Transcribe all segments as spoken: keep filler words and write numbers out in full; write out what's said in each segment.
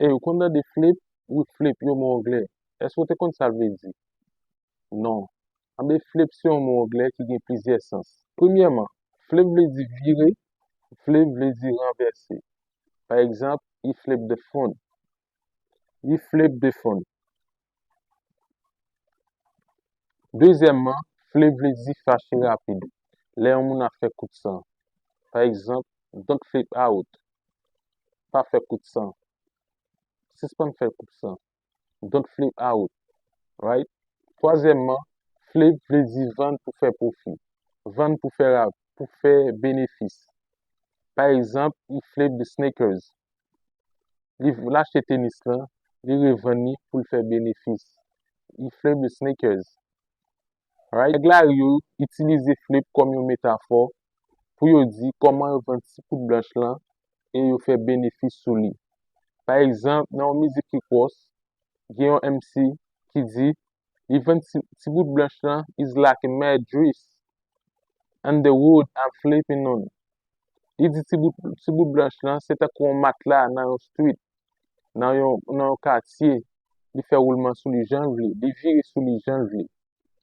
Ey, ou konn tande flip? Wi, flip, yon mo anglè. Èske w te konn sa l vle di? Non. Anben, flip se yon mo anglè ki gen plizyè sans. Premyèman, flip vle di vire, flip vle di ranvèse. Pa egzanp, he flipped the phone. He flipped the phone. Dezyèmman, flip vle di fache rapid. Lè yon moun ap fè kout san. Pa egzanp, don't flip out. Pa fè kout san. Sispann fè kout san. Don't flip out. Right? Twazyèmman, flip vle di vann pou fè pwofi. Vann pou fè ra-, pou fè benefis. Pa egzanp, he flipped the sneakers. Li, l achte tenis lan, li revann li pou l fè benefis. He flipped the sneakers. Right? Nèg lari yo itilize flip kòm yon metafò pou yo di kòman yo vann ti kout blanch lan e yo fè benefis sou li. Pa egzanp, nan yon mizik Rick Ross, gen yon M C ki di, li vann ti, ti bout blanch lan is like a mattress and the wood I'm flipping on. Li di ti bout, ti bout blanch lan se tankou yon matla nan yon street, nan yon, nan yon katye. Li fè woulman sou li jan l vle, li vire sou li jan l vle.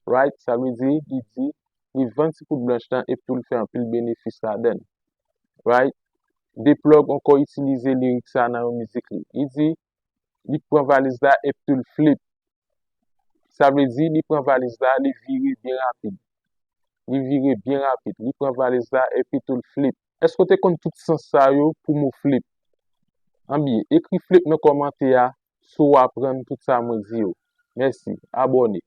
Right? Sa vle di, li di, li vann ti bout blanch lan epi tou li fè anpil benefis ladan l. Right? Dplug ankò itilize lirik sa nan yon mizik li. Li di, li pran valiz la epi tou l flip. Sa vle di, li pran valiz la, li vire byen rapid. Li vire byen rapid. Li pran valiz la epi tou l flip. Èske w te konn tout sans sa yo pou mo flip? Anben, ekri flip nan kòmantè a si w aprann tout sa mwen di yo. Mèsi. Abòne.